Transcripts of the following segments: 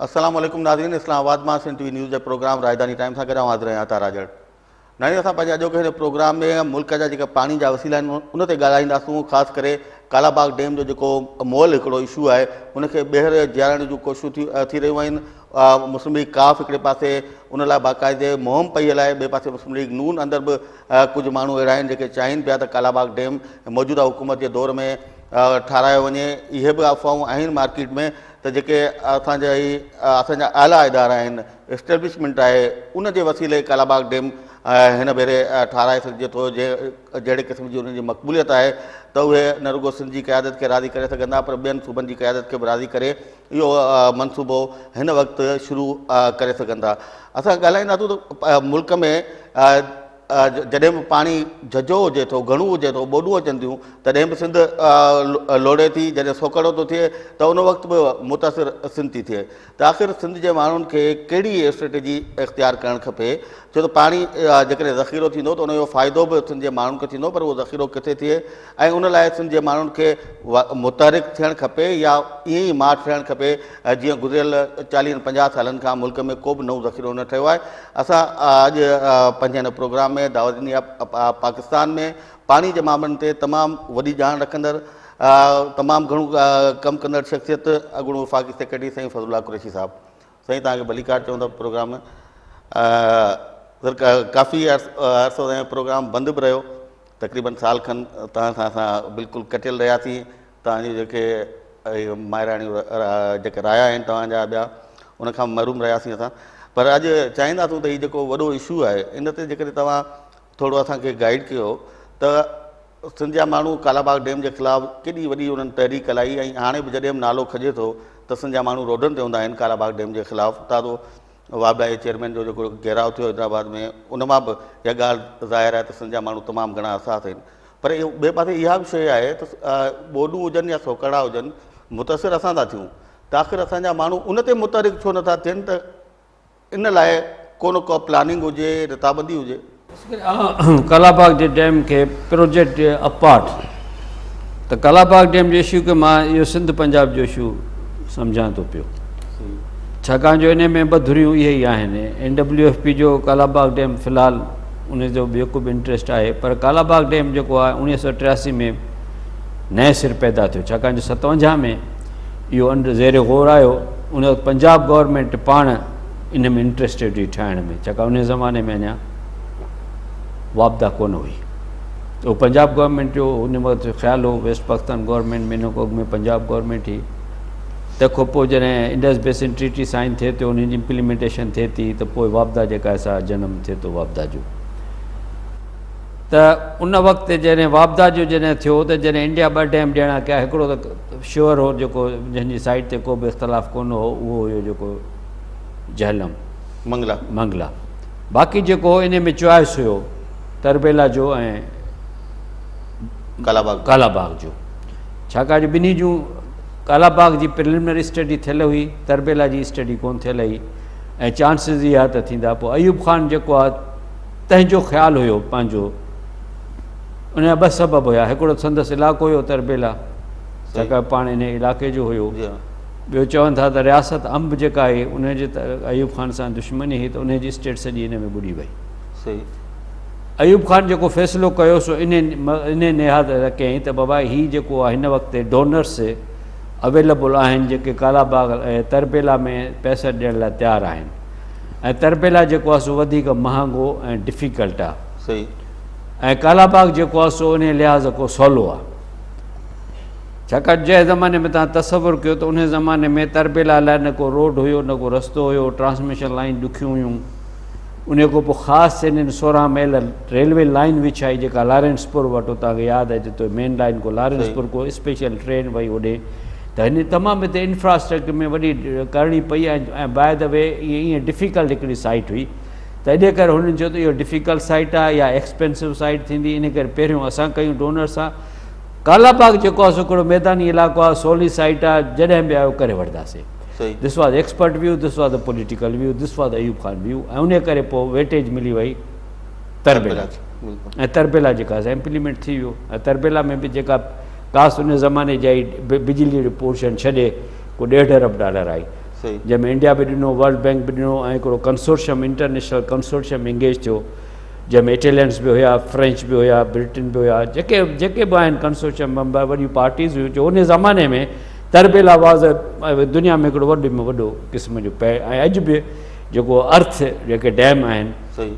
السلام عليڪم ناظرين اسلام آباد مان سنڌ ٽي وي نيوز جي پروگرام راڄڌاني ٽائيم سان گڏ آئون حاضر آهيان عطا راڄڙ. ناظرين اسان پنهنجي اڄوڪي هن پروگرام ۾ ملڪ جا جيڪا پاڻي جا وسيلا آهن ان تي ڳالهائينداسون خاص ڪري ڪالا باغ ڊيم جو جيڪو مئل هڪڙو اشو آهي ان کي ٻيهر جيارڻ جون ڪوششون ٿي رهيون آهن مسلم ليگ ڪاف هڪڙي پاسي ان لاء باقاعدي مهم پئي هلائي ٻئي پاسي مسلم ليگ نون اندر به ڪجهه ماڻهو اهڙا آهن جيڪي چاهين پيا ته ڪالا باغ ڊيم موجوده حڪومت جي دور ۾ ٺارايو وڃي اهي به افواهون آهن مارڪيٽ ۾ ته جيڪي اسان جا هي اسان جا اعليٰ ادارا آهن اسٽيبلشمينٽ آهي ان جي وسيلي ڪالاباغ ڊيم هن ڀيري ٺاهرائي سگهجي ٿو جهڙي قسم جي انهن جي مقبوليت آهي ته اهي نه رڳو سنڌ جي قيادت کي راضي ڪري سگهندا پر ٻين صوبن جي قيادت کي به راضي ڪري اهو منصوبو هن وقت شروع ڪري سگهن ٿا اسان ڳالهائينداسون ته ملڪ ۾ جڏهن به پاڻي جهجهو هجي ٿو، گهڻو هجي ٿو، ٻوڏون اچن ٿيون، تڏهن به سنڌ لوڙي ٿي، جڏهن سوڪهڙو ٿو ٿئي ته ان وقت به متاثر سنڌ ٿي ٿئي ته آخر سنڌ جي ماڻهن کي ڪهڙي اسٽريٽجي اختيار ڪرڻ کپي، ڇو ته پاڻي جيڪڏهن ذخيرو ٿيندو ته ان جو فائدو به سنڌ جي ماڻهن کي ٿيندو پر اهو ذخيرو ڪٿي ٿئي ۽ ان لاء سنڌ جي ماڻهن کي متحرڪ ٿيڻ کپي يا ائين ئي ماٺ رهڻ کپي جيئن گذريل چاليهن پنجاهه سالن کان ملڪ ۾ ڪو به نئون ذخيرو نه ٺهيو آهي. اسان اڄ پنهنجي هن پروگرام ۾ دعوت ڏني آهي پاڪستان ۾ پاڻي جي معاملن تي تمام وڏي ڄاڻ رکندڙ تمام گهڻو ڪم ڪندڙ شخصيت اڳوڻو وفاقي سيڪريٽري سائين فضل الله قريشي صاحب سائين توهان کي ڀليڪار چئون ٿا پروگرام ۾ سر ڪافي عرصو پروگرام بند به رهيو تقريبن سال کن توهان سان اسان بلڪل ڪٽيل رهياسين توهان جون جيڪي ماهراڻيون جيڪي رايا آهن توهان جا ٻيا ان کان محروم رهياسين اسان پر اڄ چاهينداسون ته هي جيڪو وڏو اشو آهي ان تي جيڪڏهن توهان ٿورو اسان کي گائيڊ ڪيو ته سنڌ جا ماڻهو ڪالا باغ ڊيم جي خلاف ڪيڏي وڏي انهن تحريڪ هلائي ۽ هاڻي به جڏهن به نالو کڄي ٿو ته سنڌ جا ماڻهو روڊن تي هوندا آهن ڪالا باغ ڊيم جي خلاف تازو واپڊا جي چيئرمين جو جيڪو گهيراء ٿيو حيدرآباد ۾ ان مان به اها ڳالهه ظاهر آهي ته سنڌ جا ماڻهو تمام گهڻا حساس آهن پر اهو ٻئي پاسي اها به شيء آهي ته ٻوڏون هجن يا سوڪهڙا هجن متاثر اسان ٿا ٿيون ته آخر اسان جا ماڻهو ان تي متحرڪ ڇو نٿا ٿين ته ان لاء ڪو نه ڪو پلاننگ هجي رٿابندي هجي. ڪالاباغ جي ڊيم کي پروجيڪٽ اپارٽ ته ڪالاباغ ڊيم جي اشو کي مان اهو سنڌ پنجاب جو اشو سمجهان ٿو پيو ڇاڪاڻ جو ان ۾ ٻه ڌريون اهي ئي آهن اين ڊبليو ايف پي جو ڪالاباغ ڊيم في الحال ان جو جيڪو به انٽريسٽ آهي پر ڪالاباغ ڊيم جيڪو آهي اوڻيهه سو ٽياسي ۾ نئين سر پيدا ٿيو ڇاڪاڻ جو ستونجاهه ۾ اهو انڊ زير غور آيو ان وقت پنجاب گورنمينٽ پاڻ ان ۾ انٽريسٽيڊ هئي ٺاهڻ ۾ ڇاڪاڻ ان زماني ۾ اڃا واپدا ڪونه هئي اهو پنجاب گورنمينٽ جو ان وقت خيال هو ويسٽ پاڪستان گورنمينٽ ۾ ان کان اڳ ۾ پنجاب گورنمينٽ هئي تنهن کان پوء جڏهن انڊس بيسن ٽريٽي سائن ٿئي ٿو ان جي امپليمينٽيشن ٿئي ٿي ته پوء واپدا جيڪا آهي سا جنم ٿئي ٿو واپدا جو ته ان وقت جڏهن واپدا جو جڏهن ٿيو ته جڏهن انڊيا ٻه ڊيم ڏيڻا ڪيا هڪڙو ته شوئر هو جيڪو جنهن جي سائيڊ تي ڪو به اختلاف ڪونه هو اهو هيو جيڪو جهلم منگلا منگلا باقي جيڪو هو ان ۾ چوائس هيو تربيلا جو ۽ ڪالاباغ ڪالاباغ جو ڇاڪاڻ جو ٻنهي جون ڪالاباغ جي پرلمنري اسٽڊي ٿيل هئي تربيلا جي اسٽڊي ڪونه ٿيل هئي ۽ چانسز اها ته ٿيندا پوء ايوب خان جيڪو آهي تنهن جو خيال هيو پنهنجو ان جا ٻه سبب هيا هڪڙو سندس علائقو هيو تربيلا ڇاڪاڻ پاڻ ان علائقي جو هيو ٻيو چون ٿا ته رياست انب جيڪا آهي ان جي ايوب خان سان دشمني هئي ته ان جي اسٽيٽ سڄي ان ۾ ٻڏي وئي ايوب خان جيڪو فيصلو ڪيو سو ان نهاد ڪيائين ته بابا هي جيڪو آهي هن وقت ڊونرس اويليبل آهن جيڪي ڪالا باغ تربيلا ۾ پئسا ڏيڻ لاء تيار آهن ۽ تربيلا جيڪو آهي سو وڌيڪ مهانگو ۽ ڊفيڪلٽ آهي صحيح ۽ ڪالا باغ جيڪو آهي سو ان لحاظ کان سولو آهي ڇاڪاڻ جنهن زماني ۾ تهان تصور ڪيو ته ان زماني ۾ تربيلا لاء نه ڪو روڊ هيو نه ڪو رستو هيو ٽرانسميشن لائن ڏکيون هيون انهيء کان پوء خاص انهن 16 ميل ريلوي لائين وڇائي جيڪا لارينسپور وٽ اتان کي ياد آهي جتي مين لائين کان لارينسپور ڪو اسپيشل ٽرين وئي هوڏي ته هن تمام هتي انفراسٽرڪچر ۾ وڏي ڪرڻي پئي ۽ باء the V ائين ڊفيڪلٽ هڪڙي سائيٽ هئي ته انهيء ڪري هنن چيو ته اهو ڊفيڪلٽ سائيٽ آهي يا ايڪسپينسو سائيٽ ٿيندي ان ڪري پهريون اسان ڪيون ڊونر سان ڪالا باغ جيڪو آهي سو هڪڙو ميداني علائقو آهي سولي سائيٽ آهي جڏهن به آيو ڪري وٺنداسين this was expert view this was political view this was Ayub Khan view ۽ ان ڪري پوء ويٽيج ملي وئي تربيلا کي ۽ تربيلا جيڪا امپليمينٽ ٿي ويو ۽ تربيلا ۾ به جيڪا ڪاس ان زماني جي آئي بجلي جو پورشن ڇڏي ڪو ڏيڍ ارب ڊالر آئي. جنهن ۾ انڊيا به ڏنو، ورلڊ بينڪ به ڏنو ۽ هڪڙو ڪنسورشيم، انٽرنيشنل ڪنسورشيم انگيج ٿيو، جنهن ۾ اٽيلينس به هيا، فرينچ به هيا، برٽن به هيا، جيڪي جيڪي به آهن ڪنسورشيم ميمبر، وڏيون پارٽيز هيون، جو ان زماني ۾ تربيلا واز دنيا ۾ هڪڙو وڏي ۾ وڏو قسم جو پي ۽ اڄ به جيڪو ارٿ جيڪي ڊيم آهن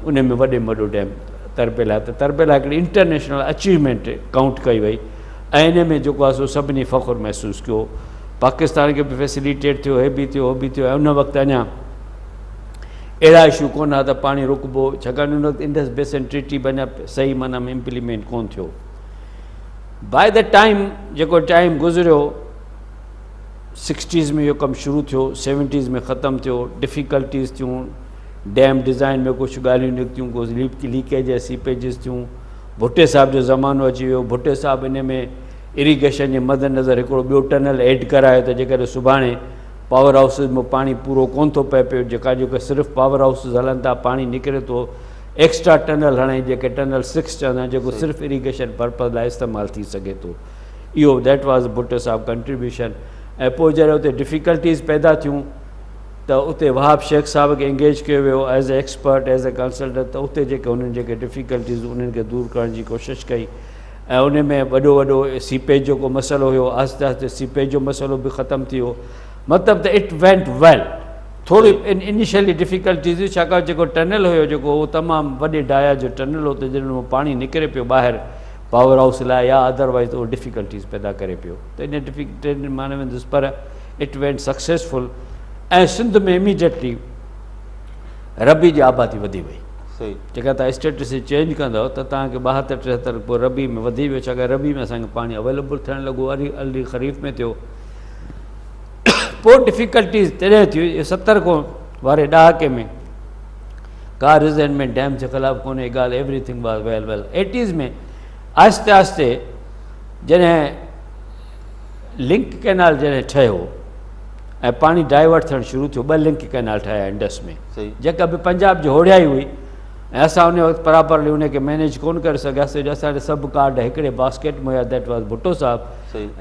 ان ۾ وڏي ۾ وڏو ڊيم تربيلا، ته تربيلا هڪڙي انٽرنيشنل اچيومينٽ ڪائونٽ ڪئي وئي ۽ ان ۾ جيڪو آهي سو سڀني فخر محسوس ڪيو، پاڪستان کي به فيسليٽيٽ ٿيو، هي به ٿيو هو به ٿيو ۽ ان وقت اڃا اهڙا اشو ڪونه هئا ته پاڻي رڪبو، ڇاڪاڻ ان وقت انڊس بيسن ٽريٽي به اڃا صحيح معنيٰ ۾ امپليمينٽ ڪونه ٿيو. باء the time جيڪو ٽائيم گذريو، سڪسٽيز ۾ اهو ڪم شروع ٿيو، سيونٽيز ۾ ختم ٿيو، ڊفيڪلٽيز ٿيون، ڊيم ڊزائن ۾ ڪجهه ڳالهيون نڪتيون، ڪجهه ليڪيج ۽ سيپيجز ٿيون، ڀٽي صاحب جو زمانو اچي ويو، ڀٽي صاحب ان ۾ اريگيشن جي مد نظر هڪڙو ٻيو ٽنل ايڊ ڪرايو ته جيڪڏهن سڀاڻي پاور هائوسز مان پاڻي پورو ڪونه ٿو پئي پيو، جيڪا جيڪا صرف پاور هائوسز هلن ٿا پاڻي نڪري ٿو، ايڪسٽرا ٽنل هڻائي جيڪي ٽنل سڪس چوندا آهن جيڪو صرف اريگيشن پرپز لاء استعمال ٿي سگهي ٿو. اهو that was Bhutto صاحب ڪنٽريبيوشن. ۽ پوء جڏهن اتي ڊفيڪلٽيز پيدا ٿيون ته اتي وهاب شيخ صاحب کي انگيج ڪيو ويو as a expert as a consultant, ته اتي جيڪي انهن جيڪي ڊفيڪلٽيز انهن کي دور ڪرڻ جي ڪوشش ڪئي ۽ ان ۾ وڏو وڏو سيپيج جو ڪو مسئلو هيو، آهستي آهستي سيپيج جو مسئلو به ختم ٿي ويو. مطلب ته it went well. ٿوري انيشلي ڊفيڪلٽيز هيون ڇاڪاڻ جيڪو ٽنل هيو جيڪو اهو تمام وڏي ڊايا جو ٽنل هو ته جنھن مان پاڻي نڪري پيو ٻاهر پاور هائوس لاء يا ادروائز اهو ڊفيڪلٽيز پيدا ڪري پيو ته ان ڊفيڪلٽين مان نه ويندس پر it went successful ۽ Sindh ۾ immediately ربي جي آبادي وڌي وئي. جيڪا تان اسٽيٽس چينج ڪندو ته تان کي 72 73 پوء ربي ۾ وڌي ويو ڇاڪاڻ ربي ۾ اسان کي پاڻي اويليبل ٿيڻ لڳو ارلي خريف ۾ ٿيو. پوء ڊفيڪلٽيز تڏهن ٿيون 70 کان واري ڏهاڪي ۾ ڪا ريزينٽمينٽ ڊيم جي خلاف ڪونهي ڳالهه everything was well well eighties ۾ آهستي آهستي جڏهن لنڪ ڪينال جڏهن ٺهيو ۽ پاڻي ڊائيورٽ ٿيڻ شروع ٿيو، ٻه لنڪ ڪينال ٺاهيا انڊس ۾ جيڪا به پنجاب جي هوڙيائي هئي ۽ اسان ان وقت پراپرلي ان کي مينيج ڪون ڪري سگهياسي جو اسان سڀ ڪارڊ هڪڙي باسڪيٽ ۾ هيا that was Bhutto صاحب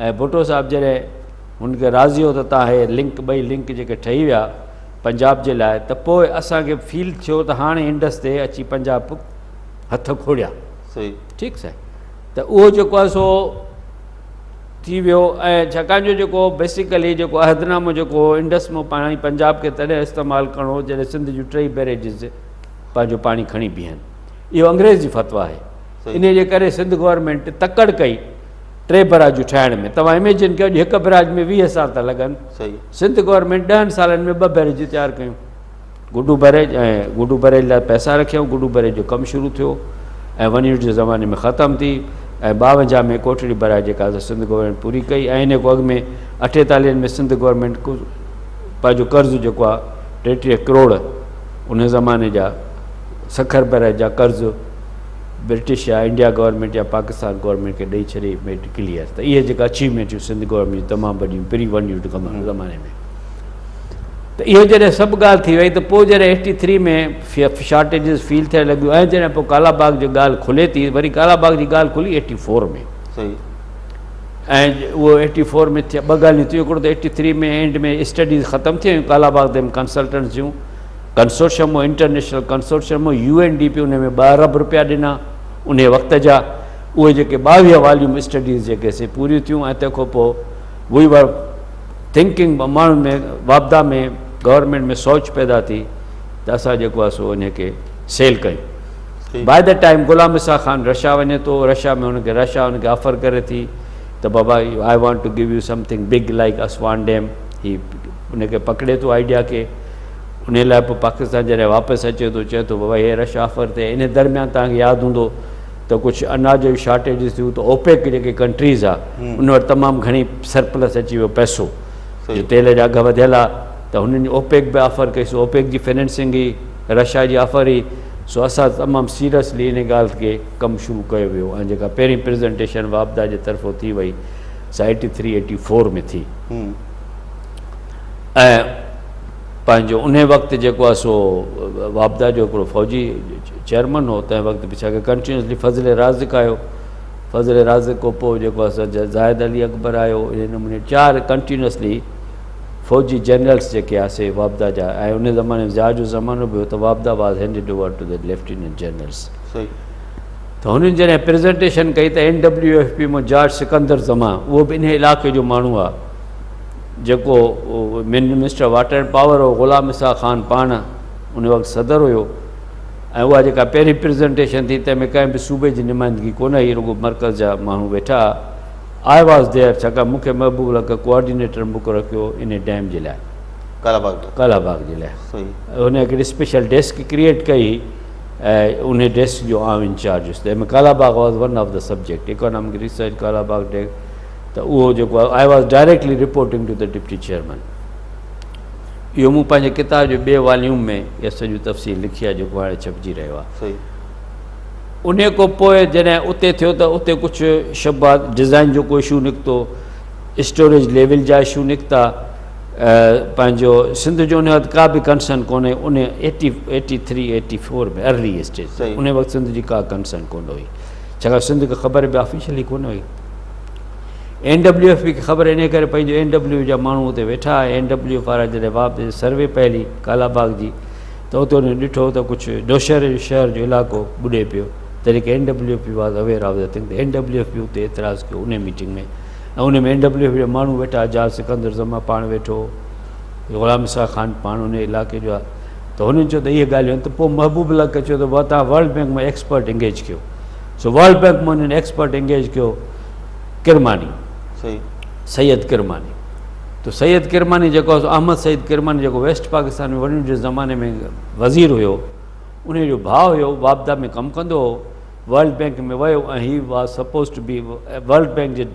۽ ڀٽو صاحب جڏهن هن کي راضي هو ته تان هي لنڪ ٻئي لنڪ جيڪي ٺهي ويا پنجاب جي لاء ته پوء اسان کي فيل ٿيو ته هاڻي انڊس تي اچي پنجاب هٿ کوڙيا. ٺيڪ سائين ته اهو جيڪو آهي سو ٿي ويو ۽ ڇاڪاڻ جو جيڪو بيسيڪلي جيڪو عهدنامو جيڪو هو انڊس مان پاڻي پنجاب کي تڏهن استعمال ڪرڻو هو جڏهن سنڌ جون ٽئي بئريجز پنهنجو پاڻي کڻي بيهن. اهو انگريز جي فتويٰ آهي. انهيء جي ڪري سنڌ گورنمينٽ تڪڙ ڪئي ٽي بئراجون ٺاهڻ ۾. توهان اميجن ڪيو اڄ هڪ بئراج ۾ 20 سال ٿا لڳن. سنڌ گورنمينٽ 10 سالن ۾ ٻه بئريجون تيار ڪيون. گڊو بئريج ۽ گڊو بئريج لاء پئسا رکيائون. گڊو بئريج جو ڪم شروع ٿيو ۽ ون يونٽ جي زماني ۾ ختم ٿي ۽ 52 ۾ ڪوٽڙي بئراج جيڪا سا سنڌ گورنمينٽ پوري ڪئي ۽ ان کان اڳ ۾ 48 ۾ سنڌ گورنمينٽ پنهنجو قرض جيڪو آهي 33 ڪروڙ ان زماني جا سکر بئراج جا قرض برٽش يا انڊيا گورنمينٽ يا پاڪستان گورنمينٽ کي ڏئي ڇڏي ميڊ ڪليئر ته اهي جيڪا اچيومينٽ هيون سنڌ گورنمينٽ جون تمام وڏيون پري ون يونٽ زماني ۾ ته اهو جڏهن سڀ ڳالهه ٿي وئي ته پوء جڏهن 83 ۾ شارٽيجز فيل ٿيڻ لڳيون ۽ جڏهن پوء ڪالا باغ جي ڳالهه کلي ٿي وري ڪالا باغ جي ڳالهه کلي 84 ۾ ۽ اهو 84 ۾ ٿيا ٻه ڳالهيون ٿيون هڪڙو ته 83 ۾ اينڊ ۾ اسٽڊيز ختم ٿي ويون ڪالا باغ ڊيم ڪنسلٽنٽس جون ڪنسورشم هو انٽرنيشنل ڪنسورشم هو يو اين ڊي پي ان ۾ 2 ارب روپيا ڏنا ان وقت جا اهي جيڪي 22 واليوم اسٽڊيز جيڪي سي پوريون ٿيون ۽ تنهن کان پوء وي ور ٿنڪنگ ماڻهن ۾ واپڊا ۾ گورنمينٽ ۾ سوچ پيدا ٿي ته اسان جيڪو آهي سو ان کي سيل ڪيون. By the time Ghulam Ishaq Khan Russia وڃي ٿو، رشيا ۾ هن کي رشيا هن کي آفر ڪري ٿي ته بابا I want to give you something big like Aswan dam, هي ان کي پڪڙي ٿو آئيڊيا کي، ان لاء پوء پاڪستان جڏهن واپس اچي ٿو چئي ٿو بابا هي رشيا آفر ٿئي. ان درميان توهان کي ياد هوندو ته ڪجهه اناج جون شارٽيجز ٿيون ته اوپيڪ جيڪي ڪنٽريز آ ان وٽ تمام گهڻي سرپلس اچي ويو پئسو جو تيل جا اگهه وڌيل آ ته هنن اوپيڪ به آفر ڪئي سو اوپيڪ جي فنانسنگ هئي رشيا جي آفر هئي سو اسان تمام سيريسلي ان ڳالهه کي ڪم شروع ڪيو ويو ۽ جيڪا پهرين پريزنٽيشن واپڊا جي طرفون ٿي وئي سا 83 84 ۾ ٿي ۽ پنهنجو انهي وقت جيڪو آهي سو واپڊا جو هڪڙو فوجي چيئرمن هو تنهن وقت به ڇاڪاڻ ڪنٽينيوسلي فضل رازق آيو فضل رازق کان پوء جيڪو آهي سو زاهد علي اڪبر آيو انهي نموني چار ڪنٽينيوسلي فوجي جنرلس جيڪي ها سي واپڊا جا ۽ ان زماني ۾ ضياء جو زمانو به هو ته واپڊا was handed over to the lieutenant generals. ته هنن جڏهن پريزنٽيشن ڪئي ته اين ڊبليو ايف پي مان جارج سڪندر زمان اهو به انهي علائقي جو ماڻهو آهي جيڪو منسٽر واٽر اينڊ پاور هو، غلام اسحاق خان پاڻ ان وقت صدر هيو ۽ اها جيڪا پهرين پريزنٽيشن ٿي تنهن ۾ ڪنهن به صوبي جي نمائندگي ڪونه هئي، رڳو مرڪز جا ماڻهو ويٺا ها. I was there ڇاڪاڻ مون کي محبوب الحق ڪوآرڊينيٽر مقرر ڪيو انهي ڊيم جي لاء. ڪالاباغ جو. ڪالاباغ جي لاء. هن هڪڙي اسپيشل ڊيسڪ ڪريئيٽ ڪئي هئي ۽ انهي ڊيسڪ جو آئون انچارج هيس تنهن ۾ Kalabagh was one of the subject economic research Kalabagh dam ته اهو جيڪو آهي I was directly reporting to the deputy chairman. اهو مون پنهنجي ڪتاب جي ٻئي واليوم ۾ اهي سڄيون تفصيل لکي آهي جيڪو هاڻي ڇپجي رهيو آهي. انهيء کان پوء جڏهن اتي ٿيو ته اتي ڪجهه شبهات ڊزائن جو ڪو اشو نڪتو، اسٽوريج ليول جا اشو نڪتا، پنهنجو سنڌ جو ان وقت ڪا به ڪنسرن ڪونهي ان eighty eighty three eighty four ۾ early stage تي ان وقت سنڌ جي ڪا ڪنسرن ڪونه هئي ڇاڪاڻ سنڌ کي خبر به آفيشلي ڪونه هئي. اين ڊبليو ايف پي کي خبر انهيء ڪري پئي جو اين ڊبليو جا ماڻهو اتي ويٺا ۽ اين ڊبليو ايف وارا جڏهن واپس سروي پهلي ڪالاباغ جي ته اتي انهن ڏٺو ته ڪجهه نوشهري جو شهر جو علائقو ٻڏي پيو تڏهن ڪي N W F P was aware of the thing ته اين ڊبليو ايف پي اتي اعتراض ڪيو انهي ميٽنگ ۾ ۽ انهي ۾ اين ڊبليو ايف جا ماڻهو ويٺا جا سڪندر زمان پاڻ ويٺو هو غلام اسحاق خان پاڻ انهي علائقي جو آهي ته هنن چيو ته اهي ڳالهيون آهن ته پوء محبوب الحق چيو ته بابا توهان ورلڊ بينڪ مان ايڪسپرٽ انگيج ڪيو سو ورلڊ بينڪ مان انهن ايڪسپرٽ انگيج ڪيو ڪرماني سيد ڪرماني ته سيد ڪرماني جيڪو آهي سو احمد سعيد ڪرماني جيڪو ويسٽ پاڪستان ۾ وڏن جي زماني ۾ وزير هيو انهي جو ڀاء هيو واپڊا ۾ ڪم ڪندو هو ورلڊ بينڪ ۾ ويو ۽ he was suppose to be world bank جي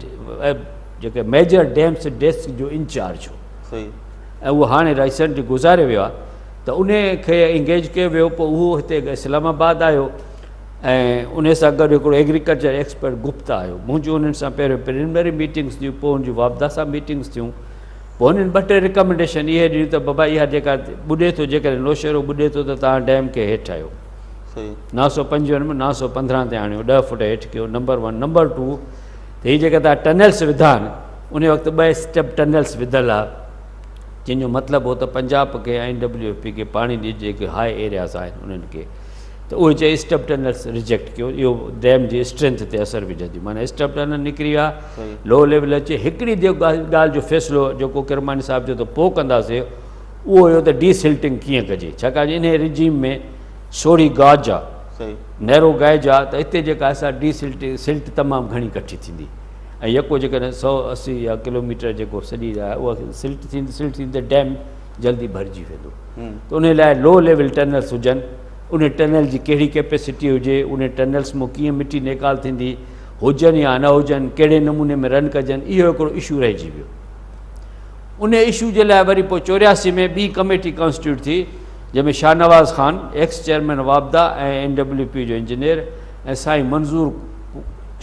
جيڪي ميجر ڊيمس ڊيسڪ جو انچارج هو ۽ اهو هاڻي ريسنٽلي گذاري ويو آهي ته انهي کي انگيج ڪيو ويو پوء اهو هتي اسلام آباد آيو ۽ انهي سان گڏ هڪڙو ايگريڪلچر ايڪسپرٽ گپتا آيو. منهنجون انهن سان پهريون پريلمنري ميٽنگس ٿيون پوء ان جون واپڊا سان ميٽنگس ٿيون. پوء انهن ٻه ٽي رڪمينڊيشن اهي ڏنيون ته بابا اها جيڪا ٻڏي ٿو جيڪڏهن نوشهرو ٻڏي ٿو ته توهان ڊيم کي هيٺ آيو 955 ۾ 915 تي آڻيو 10 فوٽ هيٺ ڪيو نمبر ون. نمبر ٽو ته هي جيڪا توهان ٽنلس وڌا آهن ان وقت ٻه اسٽيپ ٽنلس وڌل آ جن جو مطلب هو ته پنجاب کي ۽ اين ڊبليو ايف پي کي پاڻي ڏجي جيڪي هاء ايرياز آهن انهن کي ته اهي چئي اسٽپ ٽنلس ريجيڪٽ ڪيو اهو ڊيم جي اسٽرينٿ تي اثر وجهنديون معنيٰ اسٽپ ٽنل نڪري ويا لو ليول اچي هڪڙي جو ڳالهه جو فيصلو جيڪو ڪرماني صاحب چيو ته پوء ڪنداسي اهو هيو ته ڊي سلٽنگ ڪيئن ڪجي ڇاڪاڻ جو انهي رجيم ۾ سوڙهي گاج آ نيرو گائج آ ته اتي جيڪا سا ڊي سلٽنگ سلٽ تمام گهڻي ڪٺي ٿيندي ۽ يڪو جيڪڏهن 180 يا ڪلوميٽر جيڪو سڄي اها سلٽ ٿيندي سلٽ ٿيندي ته ڊيم جلدي ڀرجي ويندو ته انهي لاء لو ليول ٽنلس هجن انهي ٽنل جي ڪهڙي ڪيپيسٽي هجي انهي ٽنلس مون ڪيئن مٽي نيڪال ٿيندي هجن يا نه هجن ڪهڙي نموني ۾ رن ڪجن اهو هڪڙو اشو رهجي ويو انهي اشو جي لاء وري پوء 84 ۾ ٻي ڪميٽي ڪانسٽيٽيوٽ ٿي جنهن ۾ شاهنواز خان ايڪس چيئرمين واپڊا ۽ اين ڊبليو پي جو انجنيئر ۽ سائين منظور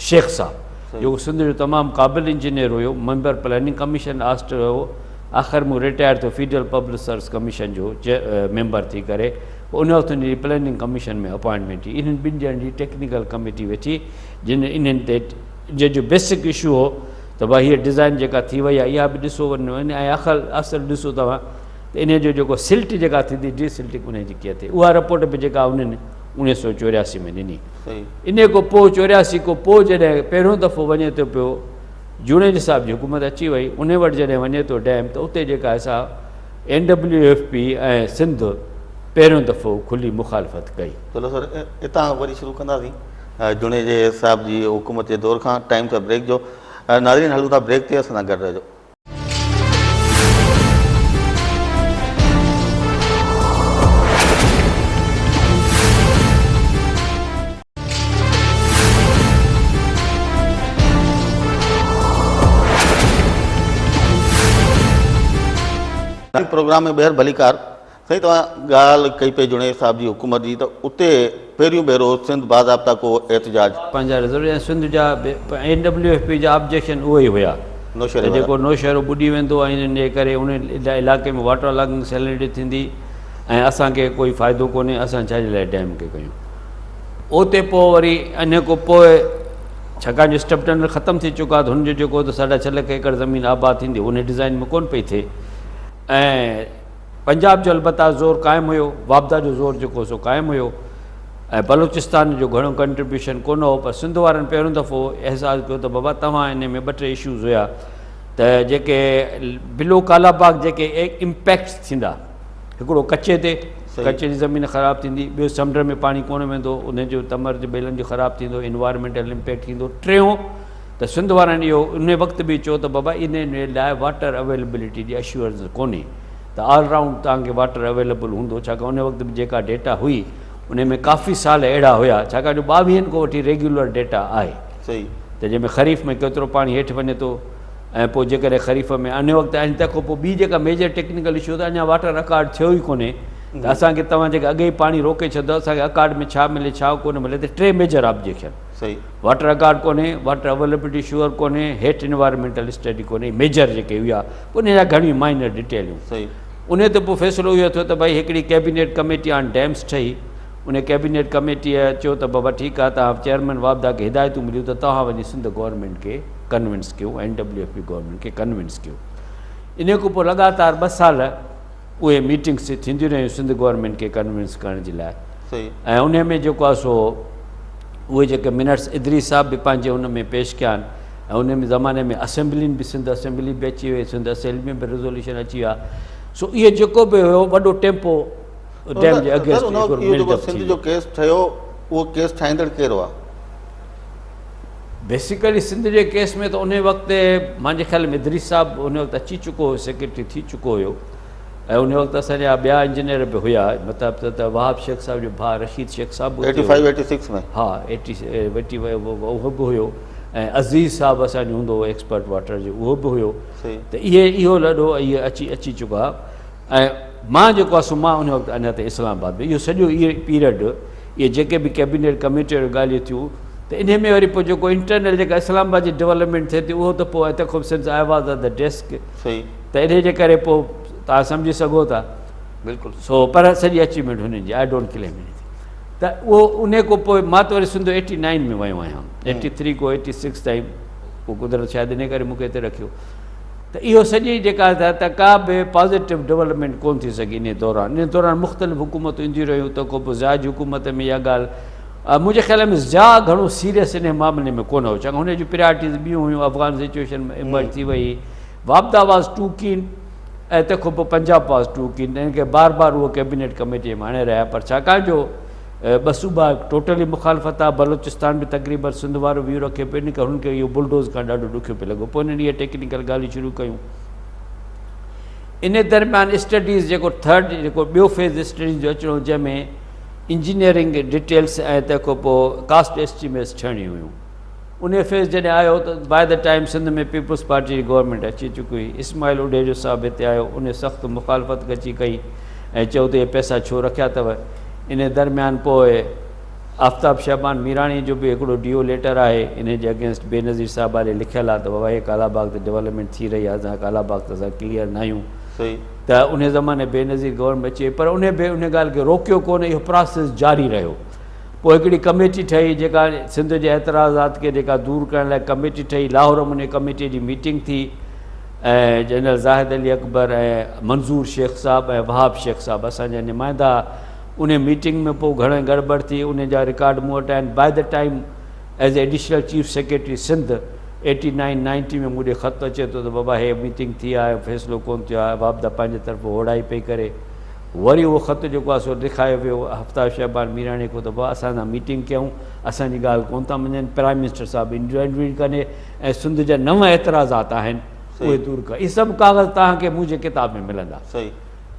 شيخ صاحب جيڪو سنڌ جو تمام قابل انجنيئر هيو ميمبر پلاننگ ڪميشن آسٽ هيو آخر مون رٽائر ٿيو فيڊرل پبلڪ سروس ڪميشن جو ميمبر ٿي ڪري پوء ان وقت ان جي پلاننگ ڪميشن ۾ اپائنٽمينٽ ٿي انهن ٻن ڄڻن جي ٽيڪنيڪل ڪميٽي ويٺي جن انهن تي جنهن جو بيسڪ اشو هو ته ڀاء هيء ڊزائن جيڪا ٿي وئي آهي اها به ڏسو وڃو ۽ اخل اصل ڏسو توهان ته انهي جو جيڪو سلٽ جيڪا ٿيندي ڊي سلٽنگ انهي جي ڪيئن ٿئي اها رپورٽ به جيڪا انهن 1984 ۾ ڏني انهي کان پوء 84 کان پوء جڏهن پهريون دفعو وڃي ٿو پيو جوڻيجي صاحب جي حڪومت اچي وئي انهي وٽ جڏهن وڃي ٿو ڊيم ته اتي جيڪا آهي سا N W F P ۽ Sindh پهريون دفعو کلي مخالفت ڪئي. چلو سر اتان وري شروع ڪنداسين جوڻيجي صاحب جي حڪومت جي دور کان ٽائيم ٿيو بريڪ جو ناظرين هلون ٿا بريڪ تي اسان سان گڏ رهجو. پروگرام ۾ ٻيهر ڀليڪار سائين توهان ڳالهه ڪئي پئي جوڻيجي صاحب جي حڪومت جي ته اتي پهريون ڀيرو سنڌ باضابطا ڪو احتجاج. پنهنجا ريزرو ۽ سنڌ جا اين ڊبليو ايف پي جا آبجيڪشن اهي ئي هيا ته جيڪو نوشهرو ٻڏي ويندو ۽ ان جي ڪري ان علائقي ۾ واٽر لاگنگ سيلنٽي ٿيندي ۽ اسان کي ڪوئي فائدو ڪونهي اسان ڇا جي لاء ڊيم کي ڪيون. اتي پوء وري انهيء کان پوء ڇاڪاڻ جو اسٽپ ٽنل ختم ٿي چڪا ته هن جو جيڪو ته ساڍا ڇهه لک ايڪڙ زمين آباد ٿيندي انهي ڊزائن ۾ ڪونه پئي ٿئي ۽ پنجاب جو البته زور قائم هيو، واپڊا جو زور جيڪو سو قائم هيو ۽ بلوچستان جو گهڻو ڪنٽريبيوشن ڪونه هو پر سنڌ وارن پهريون دفعو احساس ڪيو ته بابا توهان ان ۾ ٻه ٽي اشوز هيا ته جيڪي بلو ڪالا باغ جيڪي امپيڪٽس ٿيندا هڪڙو ڪچي تي ڪچي جي زمين خراب ٿيندي ٻيو سمنڊ ۾ پاڻي ڪونه ويندو ان جو تمر جي ٻيلن جو خراب ٿيندو انوائرمينٽل امپيڪٽ ٿيندو ٽيون ته سنڌ وارن اهو ان وقت به چيو ته بابا ان لاء واٽر اويلبلٽي جي اشورنس ڪونهي ته آل رائونڊ توهان کي واٽر اويليبل هوندو ڇاڪاڻ ان وقت به جيڪا ڊيٽا هئي ان ۾ ڪافي سال اهڙا هيا ڇاڪاڻ جو ٻاويهن کان وٺي ريگيولر ڊيٽا آهي صحيح ته جنهن ۾ خريف ۾ ڪيترو پاڻي هيٺ وڃي ٿو ۽ پوء جيڪڏهن خريف ۾ ان وقت ۽ تنهن کان پوء ٻي جيڪا ميجر ٽيڪنيڪل اشو ته اڃا واٽر اڪارڊ ٿيو ئي ڪونهي ته اسان کي توهان جيڪا اڳي ئي پاڻي روڪي ڇڏيو اسان کي اڪارڊ ۾ ڇا ملي ڇا ڪونه ملي ته ٽي ميجر آبجيڪشن صحيح. واٽر اڪارڊ ڪونهي، واٽر اويليبلٽي شوئر ڪونهي، هيٺ انوائرمينٽل اسٽڊي ڪونهي، ميجر جيڪي هيا انهي جا گهڻيون مائنر ڊيٽيلون. صحيح. انهي تي پوء فيصلو اهو ٿيو ته ڀائي هڪڙي ڪيبينيٽ ڪميٽي آن ڊيمس ٺهي، انهي ڪيبينيٽ ڪميٽيء چيو ته بابا ٺيڪ آهي توهان چيئرمين واپڊا کي هدايتون مليون ته توهان وڃي سنڌ گورنمينٽ کي ڪنوينس ڪيو N W F P government کي ڪنوينس ڪيو. انهي کان پوء لڳاتار ٻه سال اهي ميٽنگس ٿينديون رهيون سنڌ گورنمينٽ کي ڪنوينس ڪرڻ جي لاء ۽ انهي ۾ جيڪو آهي سو اهي جيڪي منٽس ادريس صاحب به پنهنجي ان ۾ پيش ڪيا آهن ۽ ان زماني ۾ اسيمبلين به سنڌ اسيمبلي به اچي وئي سنڌ اسيمبلي ۾ به ريزوليوشن اچي ويا سو اهي جيڪو به هيو وڏو ٽيمپو ڊيم جي اگينسٽ هڪڙو بلڊ اپ سنڌ جو ڪيس ٺهيو اهو ڪيس ٺاهيندڙ ڪير هئا؟ بيسيڪلي سنڌ جي ڪيس ۾ ته انهي وقت مانجي خيال ۾ ادريس صاحب ان وقت اچي چڪو هو سيڪريٽري ٿي چڪو هيو ۽ ان وقت اسان جا ٻيا انجنيئر به هيا مطلب ته وهاب شيخ صاحب جو ڀاء رشيد شيخ صاحب به ايٽي فائيو ايٽي سڪس ۾ ها ايٽي ايٽي اهو به هيو ۽ عزيز صاحب اسان جو هوندو هو ايڪسپرٽ واٽر جو اهو به هيو ته اهي اهو لڏو اهي اچي اچي چڪا ۽ مان جيڪو آهي سو مان ان وقت اڃا تائين اسلام آباد ۾ اهو سڄو اهو پيريڊ اهي جيڪي به ڪيبينيٽ ڪميٽي واريون ڳالهيون ٿيون ته انهي ۾ وري پوء جيڪو انٽرنل جيڪا اسلام آباد جي ڊولپمينٽ ٿئي ٿي اهو ته پوء ۽ تنهن کان since I was at the desk ته انهي جي ڪري پوء توهان سمجهي سگهو ٿا بلڪل سو پر سڄي اچيومينٽ هنن جي I don't claim any thing ته اهو انهي کان پوء مان ته وري سنڌ ايٽي نائن ۾ ويو آهيان ايٽي ٿري کان ايٽي سڪس تائين پوء قدرت شايد انهي ڪري مون کي هتي رکيو ته اهو سڄي جيڪا ته ڪا به پازيٽو ڊولپمينٽ ڪونه ٿي سگهي انهي دوران انهي دوران مختلف حڪومتون اينديون رهيون ته ڪو پوء ضياء جي حڪومت ۾ اها ڳالهه منهنجي خيال ۾ ضياء گهڻو سيريس انهي معاملي ۾ ڪونه هو ڇاڪاڻ هن جون پريارٽيز ٻيون هيون افغان سچويشن ايمرج ٿي وئي واپڊا واز ٽو ڪين ۽ تنهن کان پوء پنجاب واز ٽو ڪين ان کي بار بار اهو ڪيبينيٽ ڪميٽي ۾ آڻي رهيا پر ڇاڪاڻ جو ٻه صوبا ٽوٽلي مخالفت آ بلوچستان به تقريبن سنڌ وارو ويو رکي پيو ان ڪري هنن کي اهو بلڊوز ڪرڻ ڏاڍو ڏکيو پئي لڳو پوء انهن اهي ٽيڪنيڪل ڳالهيون شروع ڪيون ان درميان اسٽڊيز جيڪو ٿرڊ جيڪو ٻيو فيز اسٽڊيز جو اچڻو جنهن ۾ انجنيئرنگ ڊيٽيلس ۽ تنهن کان پوء ڪاسٽ ايسٽيميٽس ٺهڻيون هيون ان فيز جڏهن آيو ته by the time Sindh ۾ peoples party جي گورنمينٽ اچي چڪي هئي اسماعيل اڍيجو صاحب هتي آيو ان سخت مخالفت اچي ڪئي ۽ چيو ته اهي پئسا ڇو رکيا اٿو ان درميان پوء آفتاب شعبان ميراڻي جو به هڪڙو ڊي او ليٽر آهي ان جي اگينسٽ بينظير صاحب آڏي لکيل آهي ته بابا هي ڪالا باغ تي ڊولپمينٽ ٿي رهي آهي اسان ڪالا باغ ته اسان ڪليئر نه آهيون ته ان زماني بينظير گورنمينٽ اچي پر ان به ان ڳالهه کي روڪيو ڪونه اهو پراسيس جاري رهيو پوء هڪڙي ڪميٽي ٺهي جيڪا سنڌ جي اعتراضات کي جيڪا دور ڪرڻ لاء ڪميٽي ٺهي لاهور ۾ ان ڪميٽي جي ميٽنگ ٿي ۽ جنرل زاهد علي اڪبر ۽ منظور شيخ صاحب ۽ وهاب شيخ صاحب اسان جا نمائندا ان ميٽنگ ۾ پوء گهڻي گڙٻڙ ٿي ان جا رڪارڊ مون وٽ آهن by the time as additional chief secretary Sindh eighty nine ninety ۾ مون ڏي خط اچي ٿو ته بابا هي ميٽنگ ٿي آهي فيصلو ڪونه ٿيو آهي واپڊا پنهنجي طرف هوڙائي پئي ڪري وري اهو خط جيڪو آهي سو لکايو ويو آفتاب شعبان ميراڻي کان ته بابا اسان سان ميٽنگ ڪيائون اسان جي ڳالهه ڪونه ٿا مڃن پرائم منسٽر صاحب انٽروين ڪري ۽ سنڌ جا نو اعتراضات آهن اهي دور ڪر اهي سڀ ڪاغذ توهان کي منهنجي ڪتاب ۾ ملندا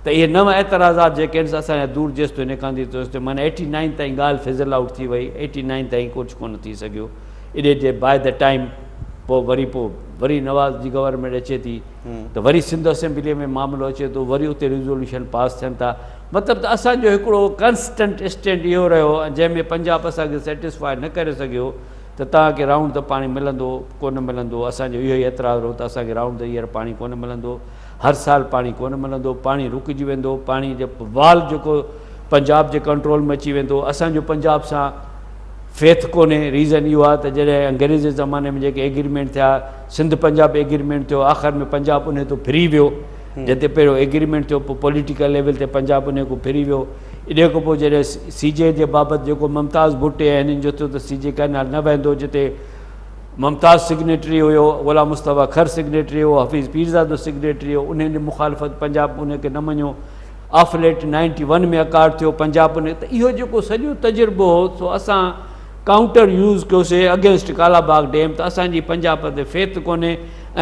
ته اهي نو اعتراضات جيڪي آهن اسان جا دور جيستائين نڪاندي توستائين معنيٰ ايٽي نائن تائين ڳالهه فزل آئوٽ ٿي وئي ايٽي نائن تائين ڪجهه ڪونه ٿي سگهيو ايڏي جي باء the time پوء وري پوء وري نواز جي گورنمينٽ اچي ٿي ته وري سنڌ اسيمبليء ۾ معاملو اچي ٿو وري اتي ريزوليوشن پاس ٿين ٿا مطلب ته اسان جو هڪڙو ڪانسٽنٽ اسٽينڊ اهو رهيو جنهن ۾ پنجاب اسان کي سيٽسفائي نه ڪري سگهيو ته توهان کي رائونڊ ته پاڻي ملندو ڪونه ملندو اسان جو اهو ئي اعتراض رهيو ته اسان کي رائونڊ the air پاڻي ڪونه ملندو هر سال پاڻي ڪونه ملندو پاڻي رڪجي ويندو پاڻي جو وال جيڪو پنجاب جي ڪنٽرول ۾ اچي ويندو اسان جو پنجاب سان فيٿ ڪونهي ريزن اهو آهي ته جڏهن انگريز جي زماني ۾ جيڪي ايگريمينٽ ٿيا سنڌ پنجاب ايگريمينٽ ٿيو آخر ۾ پنجاب انهي تون ڦري ويو جتي پهريون ايگريمينٽ ٿيو پوء پوليٽيڪل ليول تي پنجاب انهي کان ڦري ويو. انهي کان پوء جڏهن سي جي جي بابت جيڪو ممتاز ڀٽي ۽ هنن جو ٿيو ته سي جي ڪئنال نه وهندو جتي ممتاز سگنيٽري هيو، غلام مصطفيٰ کر سگنيٽري هو، حفيظ پيرزادو سگنيٽري هو، انهن جي مخالفت پنجاب انهي کي نه مڃيو. Of late ninety one ۾ accord ٿيو پنجاب انهي ته اهو جيڪو سڄو تجربو هو سو اسان ڪائونٽر يوز ڪيوسي اگينسٽ ڪالا باغ ڊيم ته اسان جي پنجاب تي فيٿ ڪونهي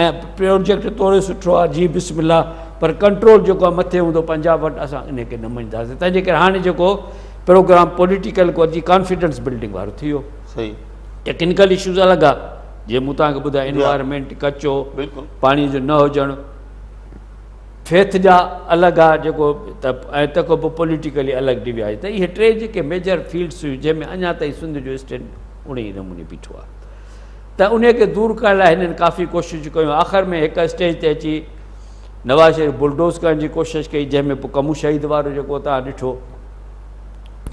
۽ پروجيڪٽ توڙي سٺو آهي جي بسم الله پر ڪنٽرول جيڪو آهي مٿي هوندو پنجاب وٽ اسان انهي کي نه مڃنداسين تنهن جي ڪري هاڻي جيڪو پروگرام پوليٽيڪل ڪو اچي ڪانفيڊنس بلڊنگ وارو ٿي ويو. صحيح. ٽيڪنيڪل اشوز الڳ آ جي مون توهان کي ٻڌايو انوائرمينٽ ڪچو بلڪل پاڻي جو نه هجڻ فيٿ جا الڳ آ جيڪو ته ۽ تنهن کان پوء پوليٽيڪلي الڳ ڊوي آهي ته اهي ٽي جيڪي ميجر فيلڊس هيون جنهن ۾ اڃا تائين سنڌ جو اسٽينڊ ان ئي نموني بيٺو آ ته ان کي دور ڪرڻ لاء هنن ڪافي ڪوششون ڪيون آخر ۾ هڪ اسٽيج تي اچي نواز شريف بلڊوز ڪرڻ جي ڪوشش ڪئي جنهن ۾ پوء ڪمون شهيد وارو جيڪو تان ڏٺو